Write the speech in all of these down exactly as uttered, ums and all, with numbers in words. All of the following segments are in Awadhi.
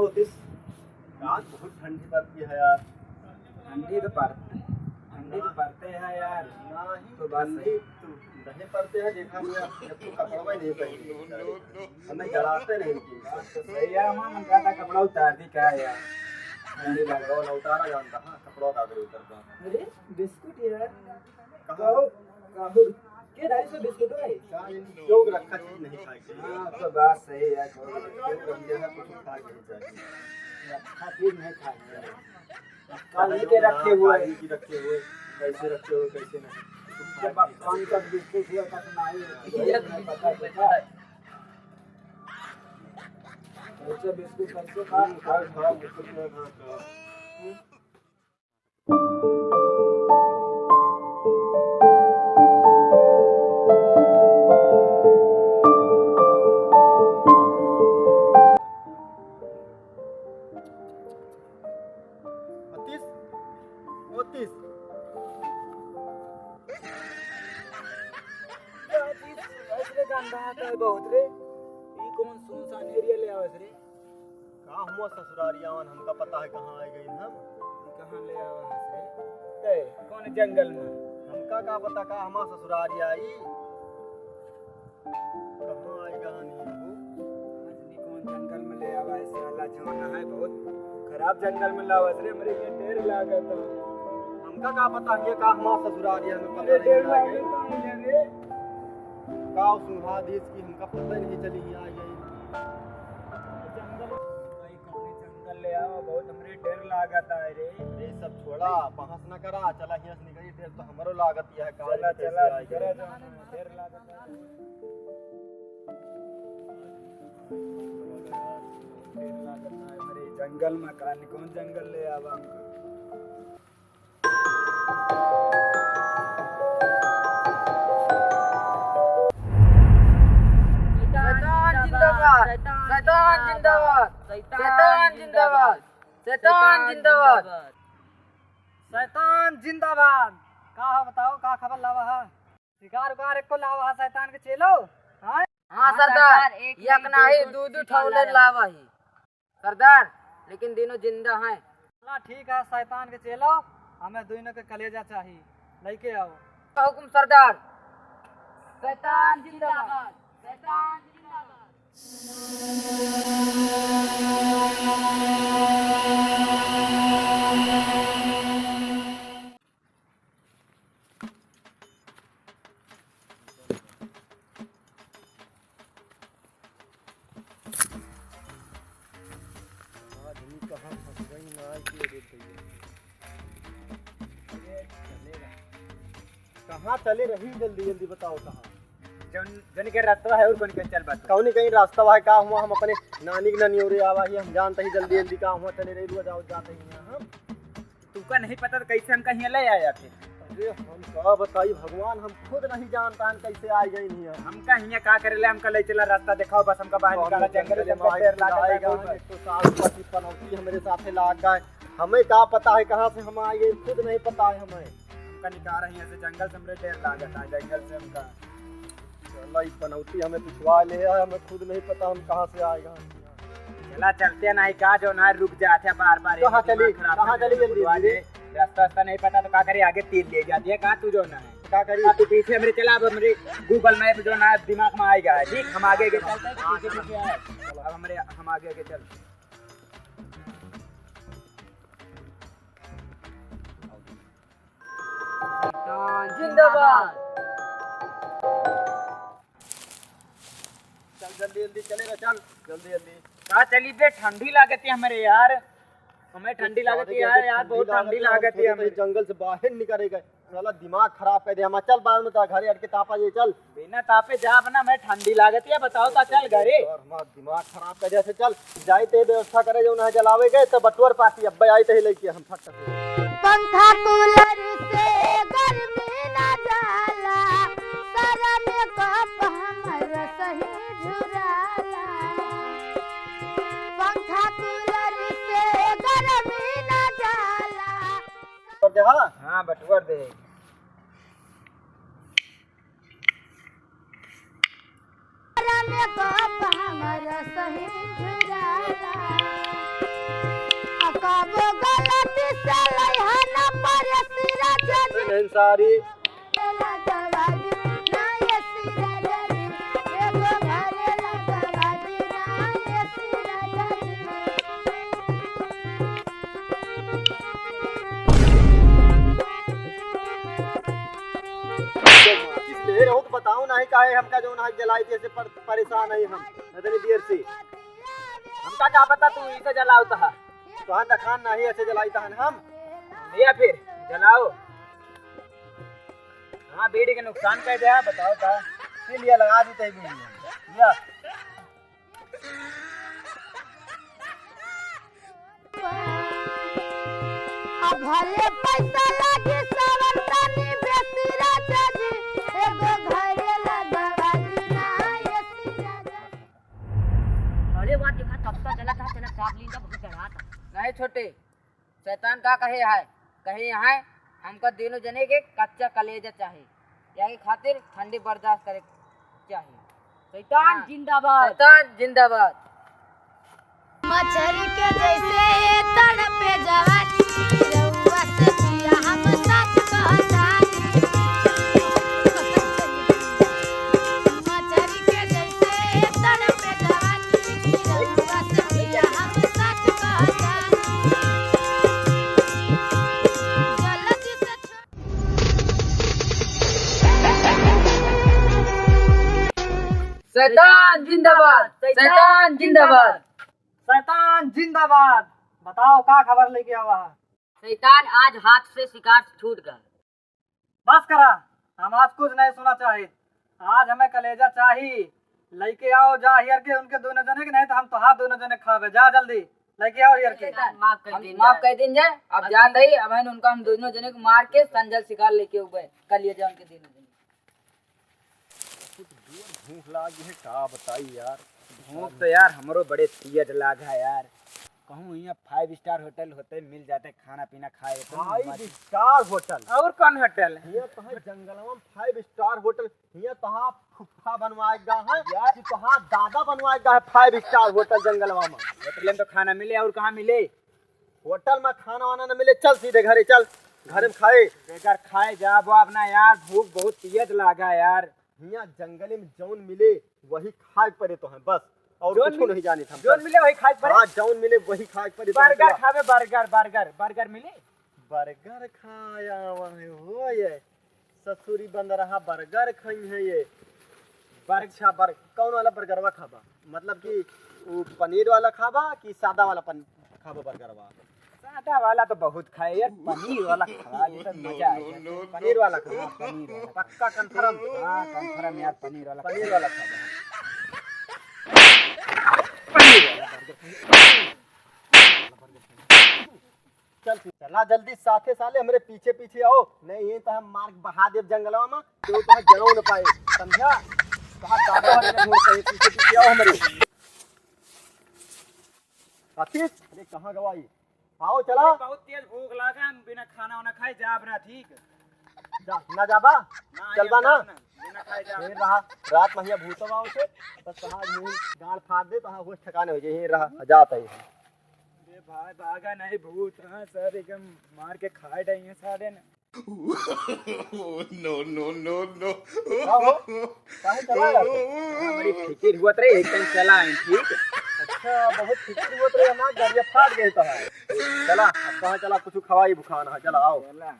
होतिस, आज बहुत ठंडी पड़ती है यार। ठंडी तो पड़ती, ठंडी तो पड़ते है यार। नहीं, तो बस ठंडी तो नहीं पड़ते हैं, देखा नहीं, अब जब तो कपड़वा ही नहीं पहने। हमें जलाते नहीं कि। बात तो सही है, हम, हम कहता कपड़ा उतार दी क्या यार? ठंडी लग रहा है, उतारा जानता, हाँ, कपड़ा का करे उतरता। अरे, बिस्कुट यार। कहाँ? काहू, काहू। के ढाई सौ बिस्कुट है? का ये क्यों रखा चीज नहीं खाई चाहिए? हाँ, तो बात सही है, क्यों रखा चीज है, कुछ खा के नहीं चाहिए। रखा चीज नहीं खाई चाहिए। काहे के रखे हुए? काहे की रखे हुए? कैसे रखे हुए, कैसे नहीं? जब आप पाँच सौ बिस्कुट हुआ, तब नहीं होता। ये नहीं पता चलता। कैसे बिस्कुट, कैसे खा? खा, खा, बिस्कुट में खा, खा। अतीस, ओ अतीस। का चीज ऐसे गंदा आता है बहुत रे। ई कौन सुनसान एरिया ले आवे रे? का हुआ ससुरारिया वन, हमका पता है कहाँ आए गई हम। कहाँ ले आवा हस रे? ते, कौन जंगल में? हमका का पता का हमार ससुरारिया आई। कहाँ आए गई हम? आज भी कौन जंगल में ले आवा है साला, जौन है बहुत खराब जंगल में लावा हस रे, हमरे के डेर लागत है। हमका का पता ये का हमार ससुरारिया, हमें पता अरे नहीं डेर लगा। लागत है रे। का सुहा देश की हमका पता ही नहीं चली, यहाँ आ गई। जंगल, भाई, कौने जंगल ले आओ, बहुत हमरे डर लागत है रे। ये सब छोड़ा, बहस न करा, चला यहाँ से निकली, डर तो हमरो लागत है, का चला, चला, आ गई। डर लागत है। डर लागत है, हमरे जंगल में का, कौन जंगल ले आवा हमको? शैतान जिंदाबाद, शैतान जिंदाबाद, शैतान जिंदाबाद, शैतान जिंदाबाद। शैतान जिंदाबाद। का है बताओ, का खबर लावा है? शिकार उकार एको लावा है शैतान के चेलो? हाँ? हाँ सरदार, एक नहीं, दो, दो ठौले लावा ही। सरदार, लेकिन दोनों जिंदा हैं। चला ठीक है, शैतान के चेलो, हमें दोनों के कलेजा चाहिए, लेके आओ। हुकुम सरदार। शैतान जिंदाबाद, शैतान जिंदाबाद। आदमी कहाँ फंस गई ना, ये रे भैया। अरे, चले रहा। कहाँ चले रही, जल्दी, जल्दी बताओ कहाँ? जौन, जौन के रास्ता है और कौन के चल बात। कौन कहीं रास्ता है, का हुआ, हम अपने नानी के नानी और आवा ही, हम जानते ही जल्दी, जल्दी का हुआ चले रही, रोज आओ जाते ही हैं हम। तुमका नहीं पता तो कैसे हमका हियाँ ले आया फिर? अरे हम का बताई भगवान, हम खुद नहीं जानता हम कैसे आ गए हियाँ। हमका हियाँ का करे ले, हमका ले चला रास्ता दिखाओ, बस हमका बाहर निकाला, जंगल में हमका डर लागत है बहुत। एक तो सास पति पनौती हमरे साथे लाग गए, हमें का पता है कहाँ से हम आ गए, खुद नहीं पता है हमें। हमका निकाला हियाँ से, जंगल से हमरे डर लागत है, जंगल से हमका। चला, ई पनौती हमें पिछवा ले है, हमें खुद नहीं पता हम कहाँ से आए, कहाँ से आए। चला, चलते नहीं का, जौन है रुक जाते हैं बार बार, कहाँ चली, कहाँ चली जल्दी, जल्दी? रास्ता, रास्ता नहीं पता तो का करे, आगे तीर ले जाती है, कहाँ तू जौन है? का करी? हाँ, तू पीछे हमरे चला, अब हमरे Google Map जौन है दिमाग में आएगा, ठीक? हम आगे आगे चलते हैं, तू पीछे पीछे आए। अब हमरे, हम आगे आगे चल। जिंदाबाद। चल जल्दी जल्दी चले रे, चल जल्दी जल्दी। का चली बे, ठंडी लागत है हमरे यार, हमें ठंडी लागत है यार, यार बहुत ठंडी लागत है हमरे। जंगल से बाहर निकले गए, साला दिमाग खराब कर दे हमारा। चल बाद में तो घरे अटके तापा ये, चल। बिना तापे जाब ना, मैं ठंडी लागत है, बताओ ता चल घरे। और हमारा दिमाग खराब कर दिया से, चल जाए ते व्यवस्था करे जो ना जलावे गए तो बटुअर पाती अब आए ते लेके हम फट से। पंखा कूलर से गर्मी ना जाला, सारा मेकअप हमर सही झुराला। पंखा कूलर से गर्मी ना जाला। बटुअर दे, हाँ? हाँ, बटुअर दे। मेकअप हमर सही झुराला। अब गलती से लइहा ना परेसी राजा जी। नहीं सारी। किस ले रहो तो बताओ ना, काहे हमका जौन है जलाई दिए से पर-, परेशान है हम इतनी देर से। हमका का पता तू इसे जलावत हा। तोहार दखान नाही ऐसे जलाई तहन हम। लिया फिर, जलाओ। हाँ, बीड़ी के नुकसान कर दिया, बताओ का? के लिए लगा दी तई बीड़ी। लिया। अब भले पैसा लागे सावन तनी बेसी राजा जी, एगो घरे लगवा दी ना एसी राजा जी। अरे वाह, देखा तब तक जला था, चला चाप ली, जब बहुत डरा था। नहीं छोटे, शैतान का कहे है, कहे है, हमका दोनों जने के कच्चा कलेजा चाहे, यही खातिर ठंडी बर्दाश्त करे चाहे। शैतान हाँ। जिंदाबाद। शैतान जिंदाबाद। मछरी के जैसे तड़पे जवानी, रउआ से पिया हम सच कहतानी। मछरी के जैसे तड़पे जवानी, रउआ से पिया हम सच कहतानी। जल्दी से शैतान जिंदाबाद, शैतान जिंदाबाद। शैतान जिंदाबाद। बताओ का खबर लेके आवा है? शैतान आज हाथ से शिकार छूट गया। बस करा, हम आज कुछ नहीं सुना चाहे। आज हमें कलेजा चाही। लेके आओ जा हियर के उनके दोनों जने के, नहीं तो हम तोहार दोनों जने खावे। जा जल्दी लेके आओ हियर के। शैतान, माफ कर हम दीन माफ जाए। कर दीन जाए। अब अब जात हम है, अब हम उनका हम दोनों जने को मार के संजल शिकार लेके उबे कलेजा उनके दोनों जने। बहुत जोर भूख लागी है, का बताई यार। भूख तो यार हमरो बड़े तेज लाग है यार। कहूँ यहाँ five star hotel होते, मिल जाते खाना पीना खाए तो five star hotel। और कौन होटल? ये तो है जंगलवा में five star hotel। ये तो हाँ फुफ्फा बनवाए गा है यार। कि तो हाँ दादा बनवाए गा है five star hotel जंगलवा में। होटल में तो खाना मिले, और कहाँ मिले? होटल में खाना वाना न मिले, चल सीधे घरे चल, घरे में खाए। बेकार खाए जाब अब ना यार, भूख बहुत तेज लागा यार। हियाँ जंगले में जौन मिले वही खाए के पड़े तो है बस, और जौन कुछ मिल-, नहीं जाने हम जौन बस। मिले वही खाए के पड़े। हाँ, जौन मिले वही खाए के पड़े तो हम बर्गर चला। खावे, बर्गर, बर्गर, बर्गर मिले। बर्गर खाया वहाँ हो ये। ससुरी बंदरहा बर्गर खई है ये। बर्ग-, अच्छा, बर्ग-, कौन वाला बर्गरवा खाबा? मतलब कि उ पनीर वाला खाबा कि सादा वाला पन-, खाबा बर्गरवा? सादा वाला तो बहुत खाए यार, पनीर वाला खा, ये तो मजा आ जाए। पनीर वाला खाबा, पनीर वाला। पक्का confirm? हाँ, confirm यार, पनीर वाला पनीर वाला खाबा। पनीर वाला बर्गर। चल, चला जल्दी साथे साले हमरे पीछे पीछे आओ, नहीं ये तो हम मार्ग बहा देब जंगलवा में, केहू तो जरो न पाए, समझा? कहाँ दादा वाले ने ढूंढ पाए, पीछे पीछे आओ हमरे। आशीष, अरे कहाँ गवाई? आओ चला। बहुत तेज भूख लागा, हम बिना खाना वाना खाए जाब ना, ठीक? जा, ना जाबा? ना, चलबा ना? ना, बिना खाए जाब फिर ना। रहा, रात महिया भूतवा उठे, बस कहाँ यहीं गाड़ फाड़ दे, तो हाँ होश ठिकाने हो जाए, यहीं रहा, जात है। अरे भाई, भागा नहीं भूत, हाँ, सर एकदम मार के खाए डाई है सारे ने। No, no, no, no। का हो? काहे चला रहा तू? हाँ, बड़ी फिकिर हुआ तेरे, एक टाइम चला है, ठीक? अच्छा, बहुत फिकिर हुआ तेरे, हमार गरिया फाट गए तो है। चला, अब कहाँ चला, कुछ खवाई भुखान है, चला आओ। चला।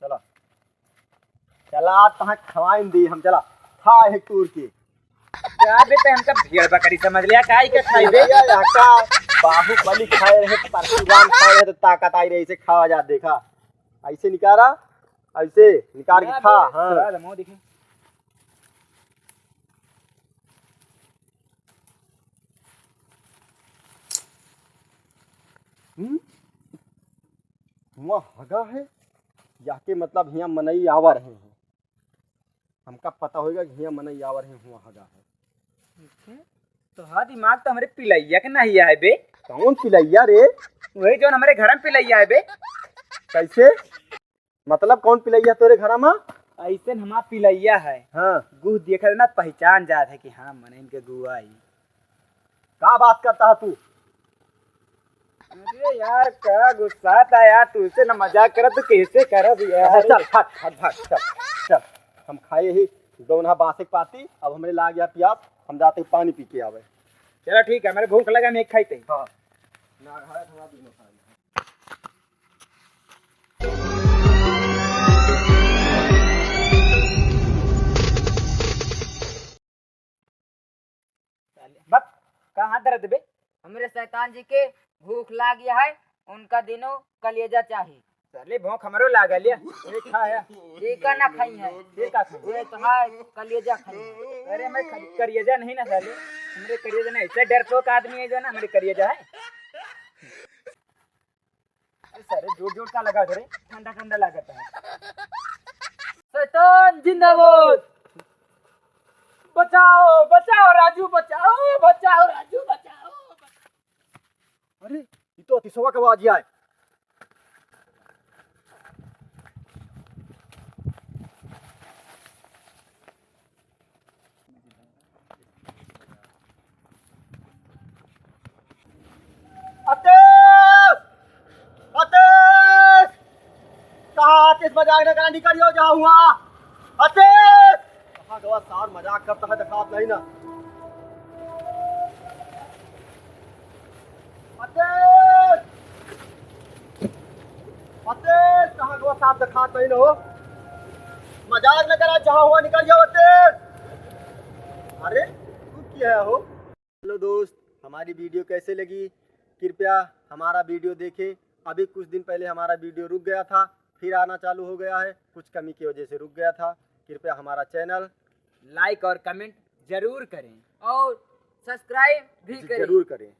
चला। चला, तहाँ खवाइन दी हम, चला। खा है तूर के। का बे, ते हमका भेड़ बकरी समझ लिया, काई के खाई बे? या, या, का बाहुबली खाए रहे, परशुराम खाए रहे, तो ताकत आई रही, इसे खावा जा, देखा। ऐसे निकारा, ऐसे निकाल के ना खा, बे, हाँ। स्वाद हम देखी। हम्म? हुआ हगा है, या के मतलब हियाँ मनई आवा रहे हैं। हमका पता होइगा कि हियाँ मनई आवा रहे हैं, हुआ हगा है। अच्छा, तो हाँ, दिमाग तो हमरे पिलैया के नहीं आए बे। कौन पिलैया रे? वही जौन हमरे घर में पिलैया है बे। कैसे? मतलब कौन पिलैया तोरे घरा मा? ऐसन हमार पिलैया है। हाँ। गुह देखत ना पहचान जात है कि हाँ, मने इनके गुआ आई। का बात करता है तू? अरे यार, का गुस्सा था यार, तुझसे ना मजाक करत, तू कैसे करत यार? चल, हट, हट, हट, चल, चल। हम खाए ही दोनहा बांसे के पाती, अब हमरे लाग गया प्यास, हम जाते पानी पी के आवे। चलो ठीक है, मेरे भूख लगा, मैं एक खाई थे। हाँ। ना खाए, थोड़ा दूर में खाए। बक, का हाथ धरत बे? हमरे शैतान जी के भूख लाग गया है, उनका दिनों कलेजा चाही। साले भूख हमरो लागल है। ये खा है। ये का ना खाई है? ये का खाई? ये तो है, कलेजा खाई है। अरे मैं ख-, कलेजा नहीं ना साले, हमरे कलेजा नहीं, ऐसे डरपोक आदमी है जो ना हमरे कलेजा है। अरे सारे जोर जोर का लगा करे, ठंडा ठंडा लागत है। शैतान जिंदाबाद। बचाओ, बचाओ राजू, बचाओ, बचाओ राजू, बचाओ। अरे, ये तो अतिशवा का आवाज आए। अतीश! अतीश! कहाँ अतीश, मजाक न करा, निकल जाओ जहाँ हुआ। अतीश! कहाँ गवा सार, मजाक करता है, दिखात नहीं ना। अतीश! अतीश, कहाँ गवा सार, दिखात नहीं ना हो। मजाक न करा, जहाँ हुआ निकल जाओ अतीश। अरे, तू क्या है हो? हेलो दोस्त, हमारी वीडियो कैसे लगी? कृपया हमारा वीडियो देखें। अभी कुछ दिन पहले हमारा वीडियो रुक गया था, फिर आना चालू हो गया है, कुछ कमी की वजह से रुक गया था। कृपया हमारा चैनल लाइक और कमेंट जरूर करें और सब्सक्राइब भी जी, करें। जरूर करें।